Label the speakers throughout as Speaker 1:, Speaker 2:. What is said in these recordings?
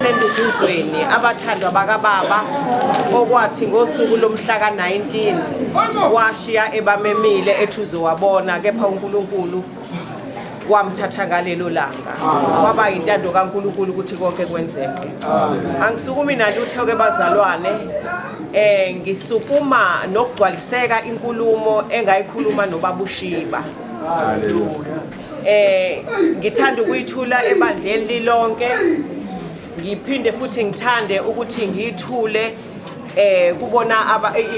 Speaker 1: baseNduduzweni abathandwa bakababa okwathi ngosuku lomhla ka-19 washiya ebamemile ethi uzowabona, kepha uNkulunkulu wamthatha ngalelo langa. Kwaba yintando kaNkulunkulu ukuthi konke kwenzeke. Angisukumi nalutho ke bazalwane, ngisukuma nokugcwaliseka inkulumo engayikhuluma nobaba uShiba.
Speaker 2: Haleluya.
Speaker 1: Ngithanda ukuyithula ebandleni lilonke, ngiphinde futhi ngithande ukuthi ngiyithule kubona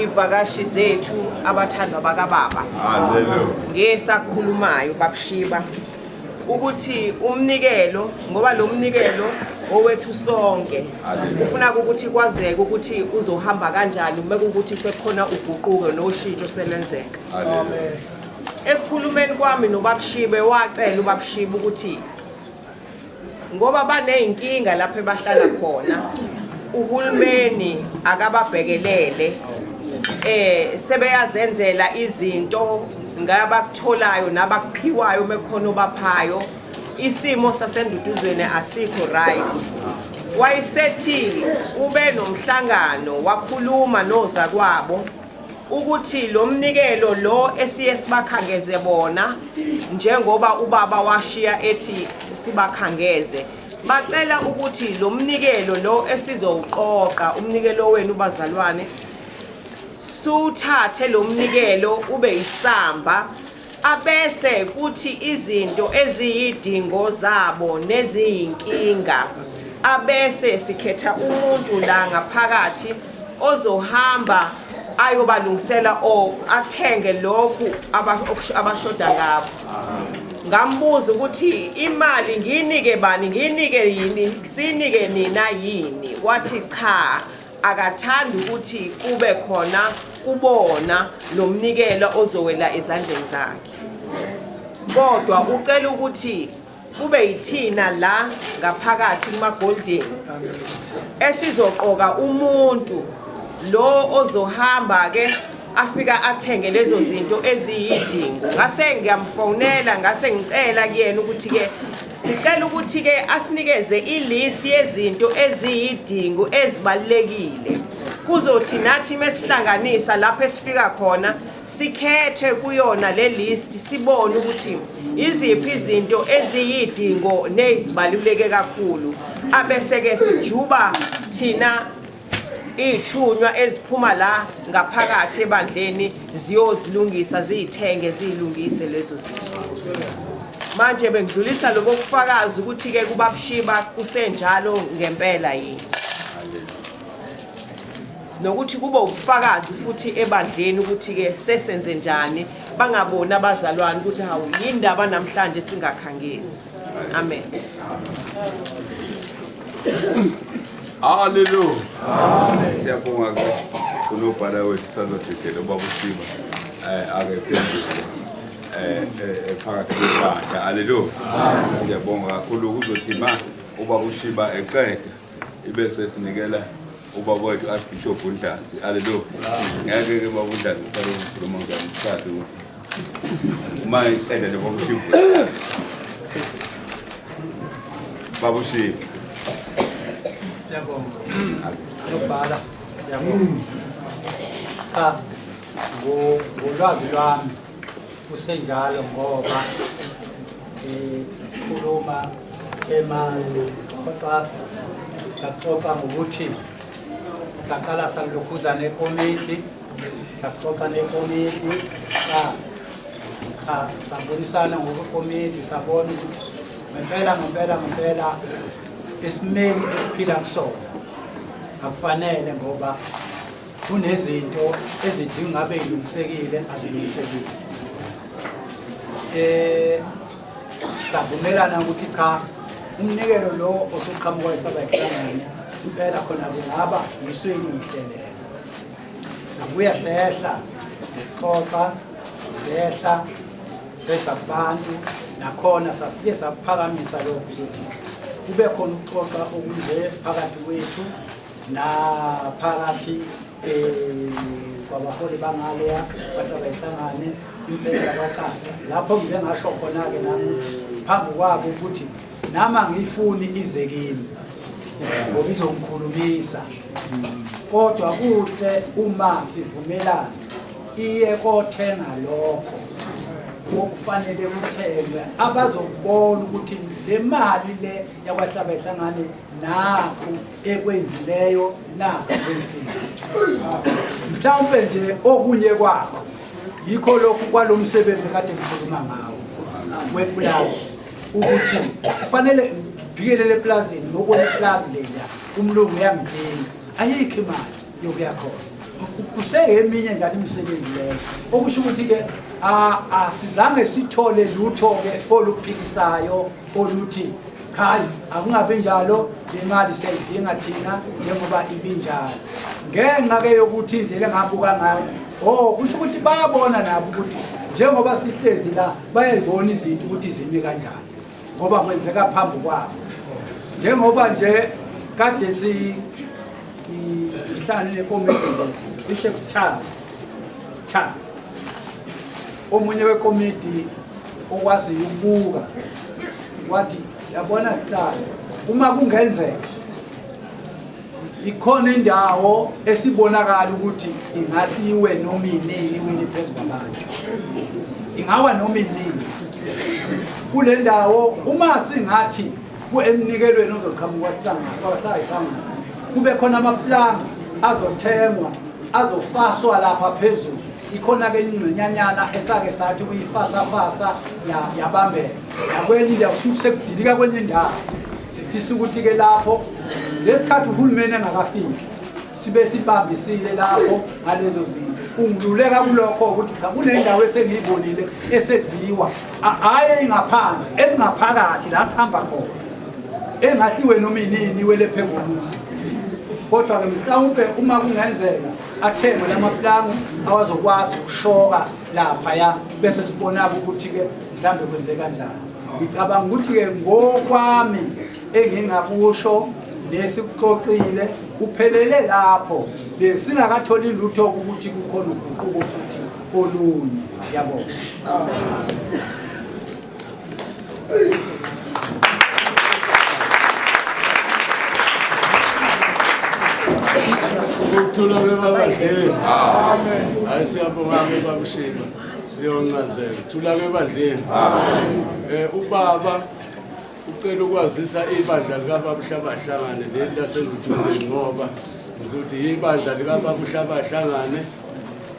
Speaker 1: ivakashi zethu abathandwa bakababa.
Speaker 2: Haleluya.
Speaker 1: Ngesakhulumayo babushiba ukuthi umnikelo, ngoba lo mnikelo owethu sonke, ufuna ukuthi kwazeke ukuthi uzohamba kanjani uma kuwukuthi sekukhona uguquko noshintsho selenzeka.
Speaker 2: Amen.
Speaker 1: Ekukhulumeni kwami nobabushibe, wacela ubabushibe ukuthi ngoba baneyinkinga lapho ebahlala khona, uhulumeni akababhekelele, sebeyazenzela izinto ngabakutholayo nabakuphiwayo mekhona obaphayo. Isimo saseNduduzweni asikho right. Wayesethi ube nomhlangano wakhuluma nozakwabo ukuthi lo mnikelo lo esiye sibakhangeze bona, njengoba ubaba washiya ethi sibakhangeze, bacela ukuthi lo mnikelo lo esizowuqoqa, umnikelo wenu bazalwane, suthathe lo mnikelo ube isamba, abese kuthi izinto eziyidingo zabo neziyinkinga abese sikhetha umuntu la ngaphakathi ozohamba ayobalungisela o athenge lokhu abashoda ngakho. Ngambuza ukuthi imali ngiyinike bani, ngiyinike yini, siyinike nina yini? Wathi cha, akathandi ukuthi kube khona kubona lo mnikelo ozowela ezandleni zakhe, kodwa ucela ukuthi kube yithina la ngaphakathi kuma-Golden esizoqoka umuntu lo ozohamba ke afika athenge lezo zinto eziyidingo. Ngase ngiyamfonela, ngase ngicela kuyena ukuthi ke sicela ukuthi ke asinikeze ilist yezinto eziyidingo ezibalulekile, kuzothi nathi mesihlanganisa lapho esifika khona sikhethe kuyona le list, sibone ukuthi iziphi izinto eziyidingo nezibaluleke kakhulu, abese ke sijuba thina ithunywa eziphuma la ngaphakathi ebandleni ziyozilungisa, ziyithenge, ziyilungise lezo zinto. Manje bengidlulisa lobo bufakazi ukuthi ke kubabushiba kusenjalo ngempela yini, nokuthi kube ubufakazi futhi ebandleni ukuthi ke sesenze njani, bangaboni abazalwane ukuthi hawu yindaba namhlanje singakhangezi. Amen.
Speaker 2: Haleluya. Siyabonga ke unobhala wethu sazodedela ubaba uShiba ake phendule phakathi kwebandla. Haleluya. Siyabonga kakhulu. Kuzothi ma ubaba uShiba eqeda ibe sesinikela ubaba wethu Archbishop uNtanzi. Haleluya. Ngeke ke baba uNtanzi uqale ukukhuluma ngani isikhathi ukuthi uma iqeda nje baba uShiba. Baba uShiba.
Speaker 3: Siyabonga. Nobhala. Siyabonga. Cha, ngolwazi lwami kusenjalo, ngoba khuluma emaxoxa saxoxa ngokuthi saqala salokhuza nekomiti, saxoxa nekomiti, cha sabonisana ngokwekomiti, sabona ukuthi ngempela ngempela ngempela esimeni esiphila kusona akufanele, ngoba kunezinto ezidinga ngabe ilungisekile azilungisekile. Savumelana ukuthi cha, umnikelo lo osuqhamuka isaba ihlangane impela khona kungaba yisu elihle lelo. Sabuya sehla ngokuxoxa, sehla sehla kubantu, nakhona safike sakuphakamisa lokhu ukuthi kube khona ukuxoxa okunje phakathi kwethu naphakathi kwabaholi bangaleya bahlala ihlangane impela kwacaca. Lapho ngike ngasho khona-ke nami phambi kwabo ukuthi nami angiyifuni ize kimi. ngoba izongikhulumisa. Kodwa kuhle uma sivumelana iye kothenga lokho okufanele kuthengwe, abazokubona ukuthi le mali le yakwaHlabayihlangane nakhu ekwenzileyo, nakhu ekwenzile. Mhlawumpe nje okunye kwakho yikho lokhu kwalo msebenzi kade ngikhuluma ngawo wepulazi, ukuthi kufanele ngibikelele eplazini ngokubona iplazi leya, umlungu uyangidinga, ayikho imali yokuya khona. Kuseyeminye njalo imisebenzi leyo, okusho ukuthi-ke asizange sithole lutho-ke oluphikisayo oluthi cha, akungabi njalo, le mali siyayidinga thina njengoba ibinjalo. Ngenxa-ke yokuthi indlela engabuka ngayo, oh, kusho ukuthi bayabona nabo ukuthi njengoba sihlezi la bayayibona izinto ukuthi zimi kanjani, ngoba kwenzeka phambi kwabo. Njengoba nje kade si ngihlangane nekomiti nje cishe kuthathu cha, omunye wekomiti okwaziyo ukubuka wathi, yabona sihlalo, uma kungenzeka ikhona indawo esibonakala ukuthi ingasiwe noma inini iwini phezu kwabantu, ingawa noma inini kule ndawo, uma singathi emnikelweni ozoqhamuka kwahlangana kube khona amaplanga azothengwa azofaswa lapha phezulu, ikhona-ke ingxenyanyana esake sathi kuyifasafasa yabambeka yakwenye indawo, kusho sekudilika kwenye indawo. Sifisa ukuthi-ke lapho lesikhathi uhulumeni engakafiki sibe sibambisile lapho ngalezo zinto. Ungiluleka kulokho ukuthi cha, kunendawo esengiyibonile eseziwa, hhayi engaphandle, ezingaphakathi la sihamba khona, engahliwe noma inini iwele phezu komuntu. Kodwa-ke mhlawumpe uma kungenzeka athengwe lamapulango awazokwazi ukushoka laphaya, bese sibona-ke ukuthi-ke mhlawumbe kwenze kanjani. Ngicabanga ukuthi-ke ngokwami engingakusho nesikuxoxile kuphelele lapho, besingakatholi lutho ukuthi kukhona uguquko futhi olunye. Yabona.
Speaker 4: Ukuthula kwebandleni. Amen. Hayi, siyabonga ke babuShiba. Leyo ncazelo. Thula kwebandleni. Amen. Ubaba ucela ukwazisa ibandla likaBaba uHlabahlangane leli laseNduduzeni, ngoba ngizothi ibandla likaBaba uHlabahlangane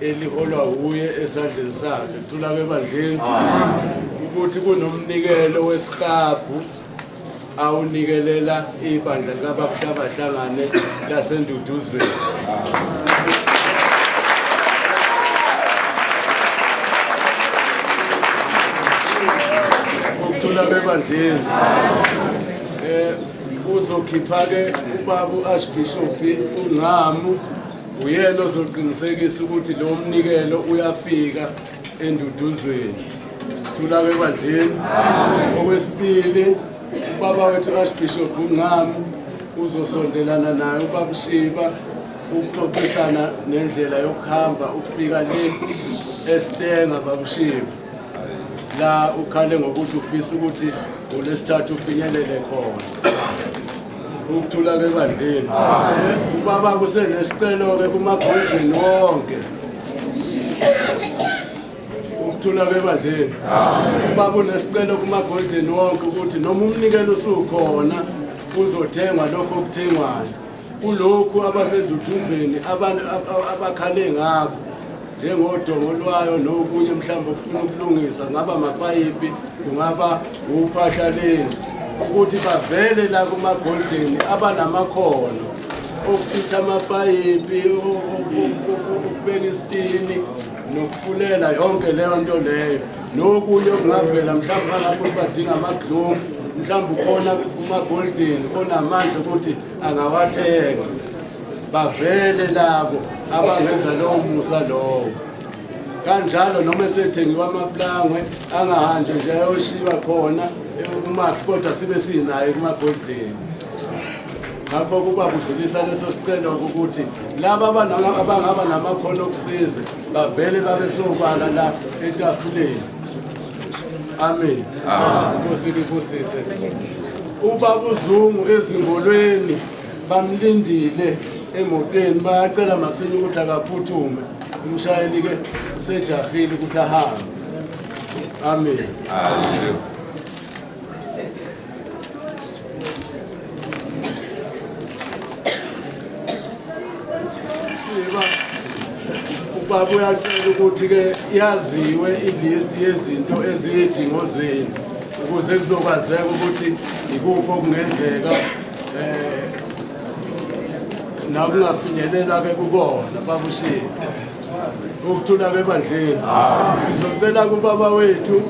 Speaker 4: eliholwa uye esandleni sakhe. Thula kwebandleni. Ukuthi kunomnikelo wesiklabhu awunikelela ibandla likaBaba uHlabahlangane laseNduduzweni. Ukuthula bebandleni. Uzokhipha ke ubaba uArchbishop uNgcamu, uyena ozoqinisekisa ukuthi lo mnikelo uyafika eNduduzweni. Thula bebandleni. Okwesibili, ubaba wethu Archbishop uNgcamu uzosondelana naye ubaba Shiba ukuxoxisana nendlela yokuhamba ukufika le eStenga babushiba, la ukhale ngokuthi ufisa ukuthi ngolwesithathu ufinyelele khona. Ukuthula kwebandleni. Ubaba kusenesicelo-ke kumagolden wonke. Ukuthula kwebandleni. Ubaba unesicelo kumagolden wonke ukuthi noma umnikelo usukhona uzothengwa lokho okuthengwayo, kulokhu abaseNduduzweni abakhale ngakho njengodongo lwayo nokunye mhlawumbe okufuna ukulungisa, kungaba amapayipi, kungaba uphahla lendlu, ukuthi bavele la kumagolden abanamakhono okufitha amapayipi, ukubeka isitini nokufulela, yonke leyo nto leyo nokunye okungavela. Mhlawumbe bangabe badinga amaglovu, mhlawumbe ukhona kumagolden onamandla ukuthi angawathenga, bavele labo abangenza lowo musa lowo. Kanjalo noma esethengiwe amaplangwe, angahanjwe nje ayoshiwa khona uma, kodwa sibe sinayo kumagolden. Ngakho kuba kudlulisa leso sicelo ukuthi laba abangaba namakhono okusiza bavele babe sobala la etafuleni. Amen. Nkosi ikubusise. Ubaba uZungu ezingolweni bamlindile emotweni bayacela masinya ukuthi akaphuthume. Umshayeli ke usejahile ukuthi ahambe. Amen.
Speaker 2: Hallelujah.
Speaker 4: Ubaba uyacela ukuthi-ke yaziwe ilist yezinto eziyidingo zenu ukuze kuzokwazeka ukuthi ikuphi okungenzeka um nakungafinyelelwa-ke kukona babushiye ukuthula bebandleni sizocela kubaba wethu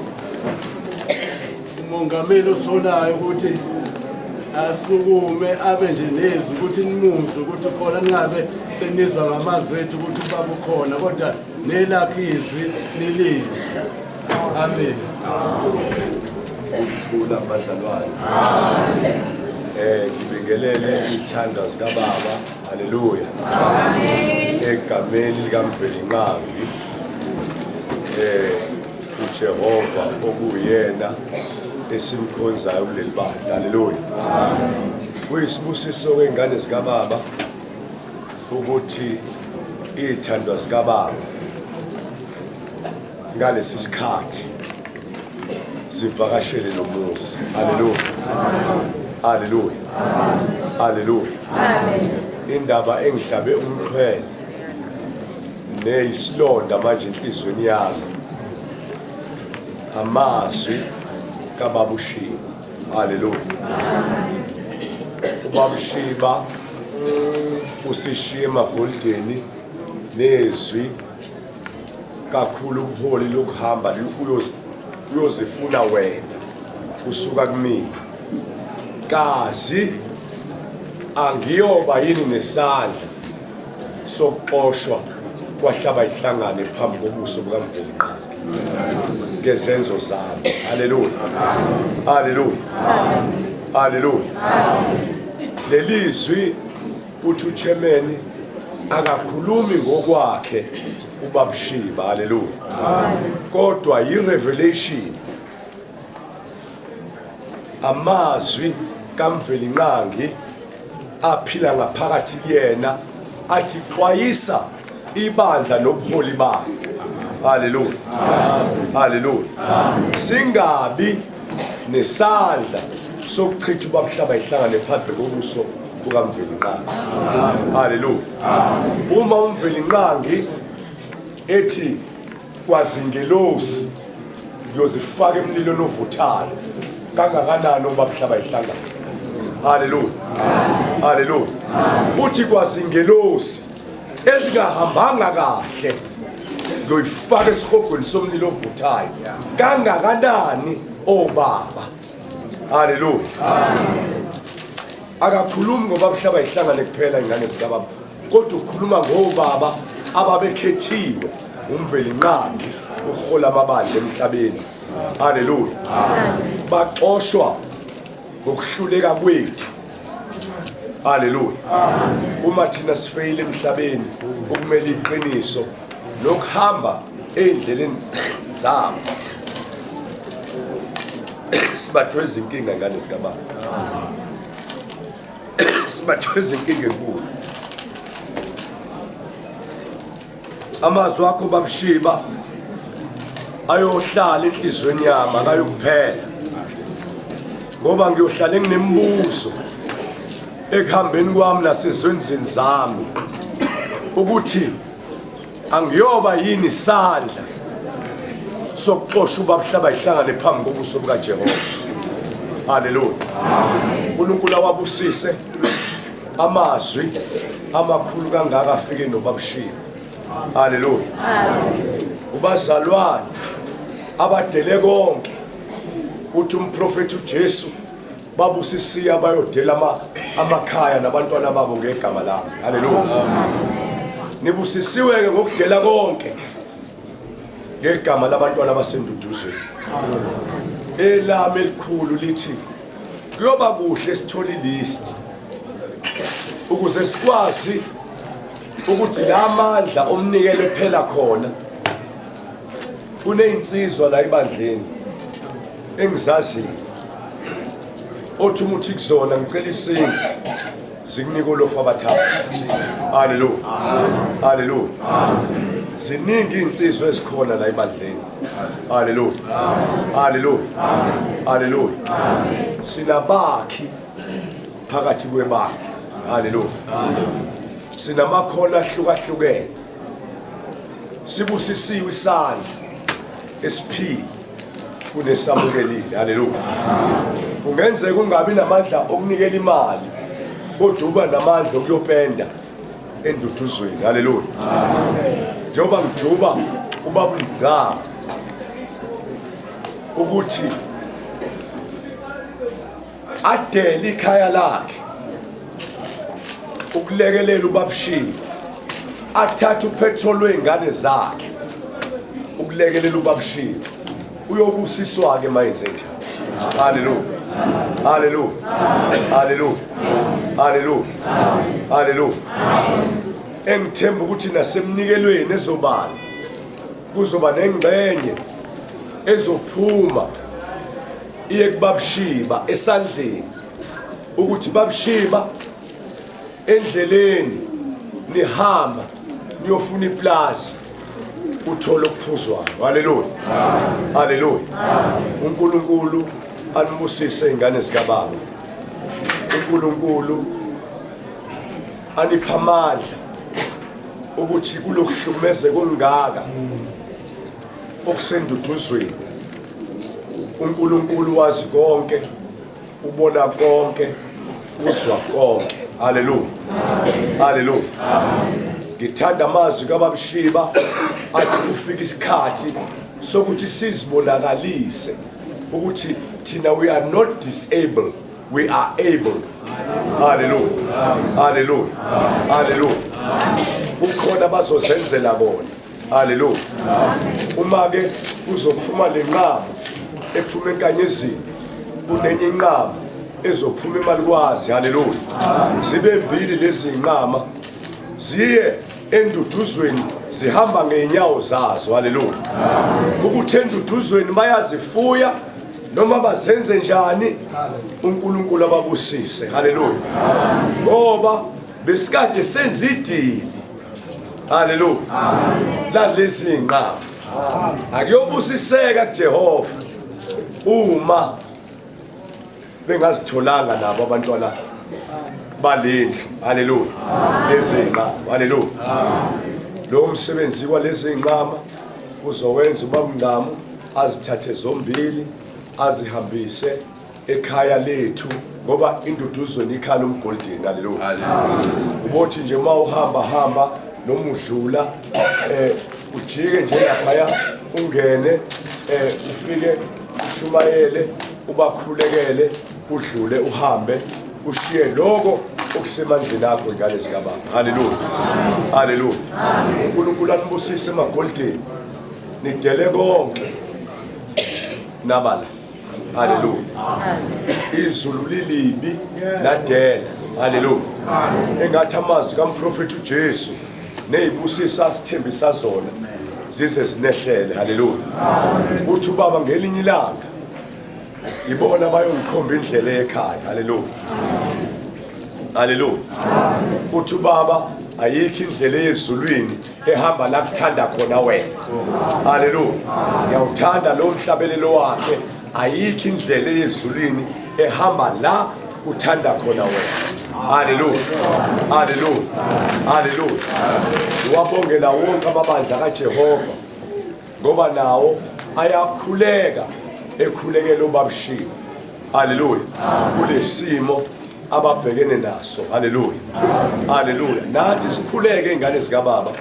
Speaker 4: umongameli osolayo ukuthi asukume abe nje nezwi ukuthi nimuzwe ukuthi ukhona ningabe senizwa ngamazwi ethu ukuthi ubaba ukhona kodwa nelakhe izwi nilizwe. Amen.
Speaker 5: Ukuthula bazalwane. Ngibingelele iy'thandwa zikababa. Haleluya. Amen. Egameni likaMvelinqangi. uJehova okuyena esimkhonzayo kuleli bandla. Haleluya. Kuyisibusiso kwengane zikababa ukuthi iy'thandwa zikababa ngalesi sikhathi sivakashele lo muzi. Haleluya. Haleluya. Haleluya. Indaba engihlabe umxhwele neyisilonda manje enhlizweni yami amazwi kababa uShiba. Haleluya. Ubaba uShiba usishiye emagolideni nezwi kakhulu ubuholi lokuhamba uyozifuna wena usuka kumina kazi angiyoba yini nesandla sokuxoshwa kwahlaba ihlangane phambi kobuso bukaMvelinqangi ngezenzo zami. Haleluya, haleluya, haleluya. Leli zwi uthi uchairman akakhulumi ngokwakhe ubabushiba. Haleluya, kodwa yi-revelation, amazwi kaMvelinqangi aphila ngaphakathi kuyena athi xwayisa ibandla nobuholi balo. Haleluya, haleluya. Singabi nesandla sokuchitha ubabhlaba ihlangane phambi kobuso bukaMvelinqangi. Haleluya. Uma uMvelinqangi ethi kwazingelosi ngiyozifaka emlilweni ovuthayo kangakanani uma mhlaba ihlangana. Haleluya, haleluya. Uthi kwazingelosi ezingahambanga kahle ngiyoyifaka esihogweni somlilo ovuthayo kangakanani obaba. Haleluya. Akakhulumi ngoba mhlaba ihlangane kuphela ingane zikababa, kodwa ukhuluma ngobaba ababekhethiwe uMvelinqangi ukuhola amabandla emhlabeni. Haleluya. Baxoshwa ngokuhluleka kwethu. Haleluya. Uma thina sifeyile emhlabeni ukumela iqiniso nokuhamba ey'ndleleni zabo, sibathwe izinkinga ngane zikababa, sibathwe izinkinga enkulu. Amazwi akho babushiba ayohlala enhlizweni yami, akayokuphela, ngoba ngiyohlala nginemibuzo ekuhambeni kwami nasezwenzini zami ukuthi angiyoba yini isandla sokuxosha ubabuhlaba ihlangane phambi kobuso bukaJehova. Haleluya. uNkulunkulu awabusise amazwi amakhulu kangaka afike nobabushiya. Haleluya. Ubazalwane abadele konke, uthi umprofeti uJesu babusisiya abayodela amakhaya nabantwana babo ngegama lami. Haleluya. Nibusisiwe-ke ngokudela konke ngegama labantwana basenduduzweni. Elami elikhulu lithi kuyoba kuhle sithole ilist ukuze sikwazi ukuthi la mandla omnikelo ephela khona. Kuneyinsizwa la ebandleni engizaziyo. Othi uma uthi kuzona ngicela isingi zikunika olofu abathathu. Haleluya. Haleluya. Ziningi izinsizwa ezikhona la ebandleni. Haleluya. Haleluya. Haleluya. Sinabakhi phakathi kwebakhi. Haleluya. Sinamakhono ahlukahlukene. Sibusisiwe isandla esiphila kunesamukelile. Haleluya. Kungenzeka ungabi namandla okunikela imali kodwa uba namandla okuyopenda enduduzweni. Haleluya. Njengoba ngijuba ubaba uMgcaba ukuthi adele ikhaya lakhe ukulekelela ubabshini athathe upetrol wey'ngane zakhe ukulekelela ubabshini uyobusiswa-ke mayenze njalo. Haleluya, haleluya, haleluya, haleluya, haleluya. Engithemba ukuthi nasemnikelweni ezobala kuzoba nengxenye ezophuma iye kubabushiba esandleni ukuthi babushiba endleleni nihamba niyofuna iplazi uthole okuphuzwayo. Haleluya, haleluya. uNkulunkulu anibusise ingane zikababa. uNkulunkulu anipha amandla ukuthi kulokuhlukumezeka okungaka okusenduduzweni uNkulunkulu wazi konke, ubona konke, uzwa konke. Haleluya, haleluya. Ngithanda amazwi kaBabushiba athi kufika isikhathi sokuthi sizibonakalise ukuthi thina we are not disabled, we are able. Haleluya, haleluya, haleluya. Kukhona abazozenzela bona. Haleluya. Uma ke kuzophuma lenqaba ephuma enkanyezini, kunenye inqaba ezophuma emalikwazi. Haleluya. Zibe mbili lezi nqama ziye enduduzweni zihamba ngeenyawo zazo. Haleluya. Ukuthi enduduzweni bayazifuya noma bazenze njani, uNkulunkulu ababusise. Haleluya. Ngoba besikade senza idili. Haleluya. Lalezi inqaba akuyobusiseka kuJehova uma bengazitholanga nabo abantwana balendlu. Haleluya. Lezi inqaba. Haleluya. Lo msebenzi kwalezi inqama uzowenza ubamngcamu azithathe zombili azihambise ekhaya lethu ngoba induduzweni ikhala umgoldeni. Haleluya. Ubothi nje uma uhamba hamba noma udlula ujike nje laphaya ungene ufike ushumayele ubakhulekele udlule uhambe ushiye lokho okusemandleni akho ingane zikababa. Haleluya, haleluya. uNkulunkulu anibusise emagoldeni, nidele konke nabala. Haleluya. Izulu lilibi ladela. Haleluya. Engathi amazwi kamprofeti uJesu nezibusiso asithembisa zona zize zinehlele. Haleluya. Uthi ubaba ngelinye ilanga ibona bayongikhomba indlela ekhaya. Haleluya. Haleluya. Uthi ubaba ayikho indlela eyezulwini ehamba la kuthanda khona wena. Haleluya. Ngiyawuthanda lo mhlabelelo wakhe. Ayikho indlela eyezulwini ehamba la uthanda khona wena. Haleluya, haleluya, haleluya. Wabongela wonke amabandla kaJehova ngoba nawo ayakhuleka ekhulekela ubabushiwe. Haleluya. Kulesimo ababhekene naso. Haleluya, haleluya. Nathi sikhuleke ingane zikababa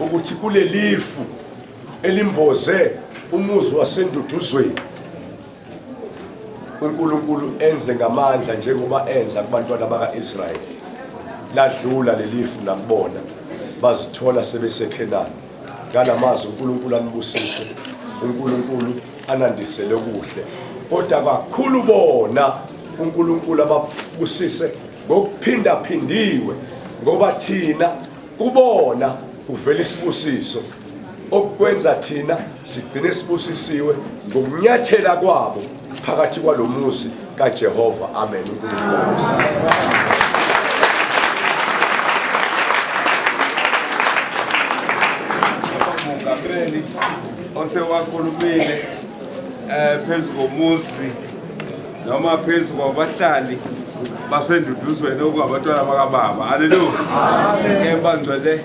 Speaker 5: ukuthi kulelifu elimboze umuzi wasenduduzweni uNkulunkulu enze ngamandla njengoba enza kubantwana baka-Israyeli. Ladlula lelifu nakubona, bazithola sebeseKhenani. Ngalamazwi uNkulunkulu anibusise, uNkulunkulu anandisele okuhle, kodwa kakhulu bona uNkulunkulu ababusise ngokuphindaphindiwe, ngoba thina kubona kuvela isibusiso okwenza thina sigcine sibusisiwe ngokunyathela kwabo phakathi kwalomuzi. kaJehova. Amen. UNkulunkulu abusise.
Speaker 2: Mongameli osewakhulumile phezu komuzi noma phezu kwabahlali basenduduzweni okungabantwana bakababa. Haleluya. Ke bangcwele,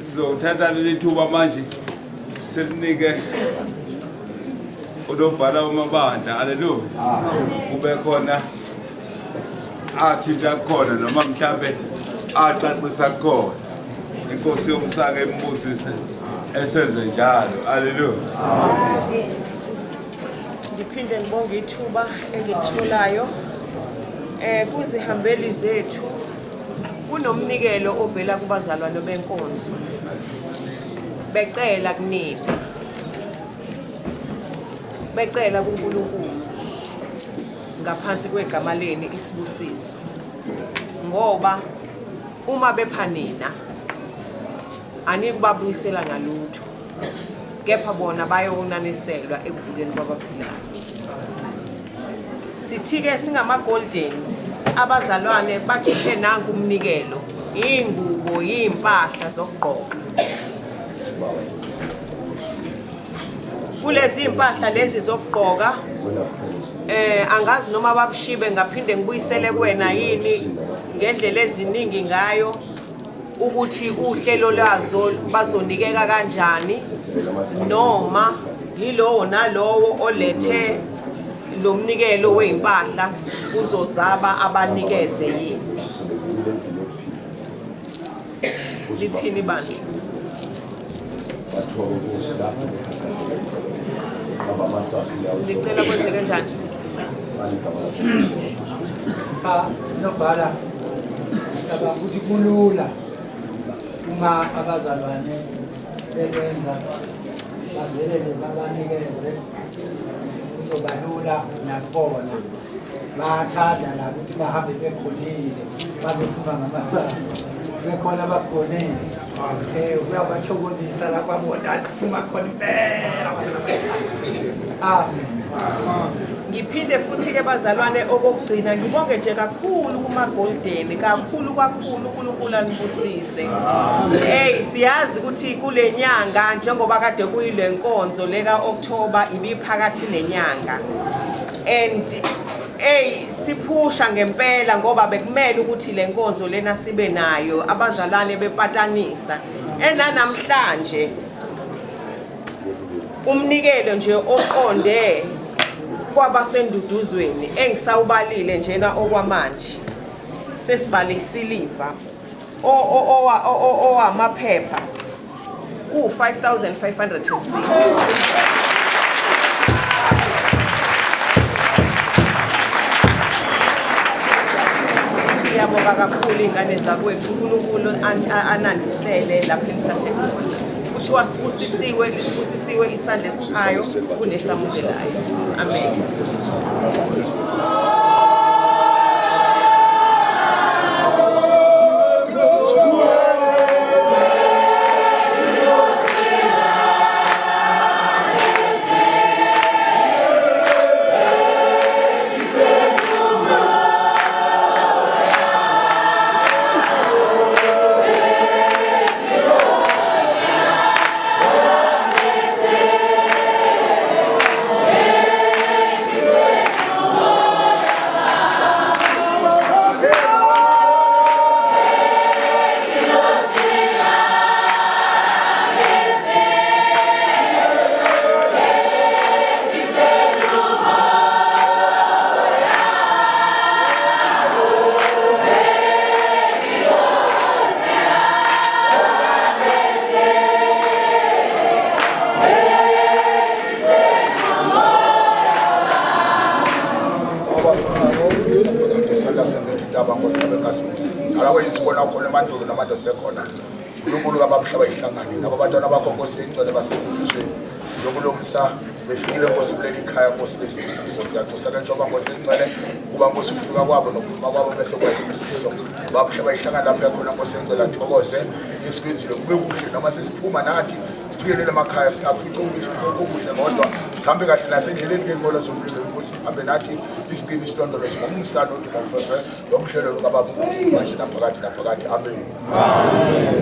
Speaker 2: sizothatha leli thuba manje silinike unobhala wamabandla. Haleluya. Kube khona athinta khona noma mhlambe acacisa khona. Inkosi yomsaka imbusise esenze njalo. Haleluya.
Speaker 1: Ngiphinde ngibonge ithuba engilitholayo kuzihambeli zethu. Kunomnikelo ovela kubazalwane benkonzo, becela kunina, becela kuNkulunkulu ngaphansi kwegama leni isibusiso, ngoba uma bepha nina anikubabuyisela ngalutho, kepha bona bayonaniselwa ekuvukeni kwabaphilayo. Sithi-ke singama-golden, abazalwane bakhiphe nanku umnikelo, iy'ngubo, iy'mpahla zokugqoka. Kulezi iy'mpahla lezi zokugqoka, angazi noma babushibe, ngaphinde ngibuyisele kuwena yini ngendlela eziningi ngayo ukuthi uhlelo lwazo bazonikeka kanjani, noma yilowo nalowo olethe lo mnikelo wezimpahla uzozaba abanikeze yini. Lithini bandla? Licela kwenzeke kanjani?
Speaker 3: Cha, nobhala, ngicabanga ukuthi kulula uma abazalwane bekwenza bavele nje babanikeze, kuzoba lula nakubona. Bayathanda la ukuthi bahambe bekhonile, bazophuma ngamasango bekhona abakhonile. Kuyabathokozisa la kwabona siphuma khona impela. Amen.
Speaker 1: Ngiphinde futhi-ke bazalwane, okokugcina ngibonge nje kakhulu kuma-golden, kakhulu kakhulu. uNkulunkulu anibusise. Hey, siyazi ukuthi kule nyanga njengoba kade kuyile nkonzo le ka-October ibiphakathi nenyanga, and hey, siphusha ngempela ngoba bekumele ukuthi le nkonzo lena sibe nayo, abazalwane bepatanisa. Enanamhlanje umnikelo nje oqonde kwabasenduduzweni engisawubalile njena okwamanje, sesibale isiliva owamaphepha u-5560. Siyabonga kakhulu iy'ngane zakwethu, uNkulunkulu anandisele lapho enithathe khona. Kuthiwa sibusisiwe, lisibusisiwe isandla esiphayo kunesamukelayo. Amen.
Speaker 6: uNkulunkulu kababa ihlangane nabo abantwana bakho Nkosi engcwele basenkundleni lokulomsa befikile Nkosi kuleli khaya Nkosi lesibusiso. Siyaxusa ke njengoba Nkosi engcwele kuba Nkosi ukufika kwabo nokuphuma kwabo bese kuba isibusiso. Baba ihlangane lapho yakhona Nkosi engcwele, athokoze esikwenzile kube kuhle noma sesiphuma nathi siphilele emakhaya, singafici okuhle kodwa sihambe kahle nasendleleni ngey'nqola zomlilo. Inkosi Hambe nathi isigcine isilondolozo ngomsa nodumo mfefe lomhlelo lukababa manje naphakade naphakade. Amen.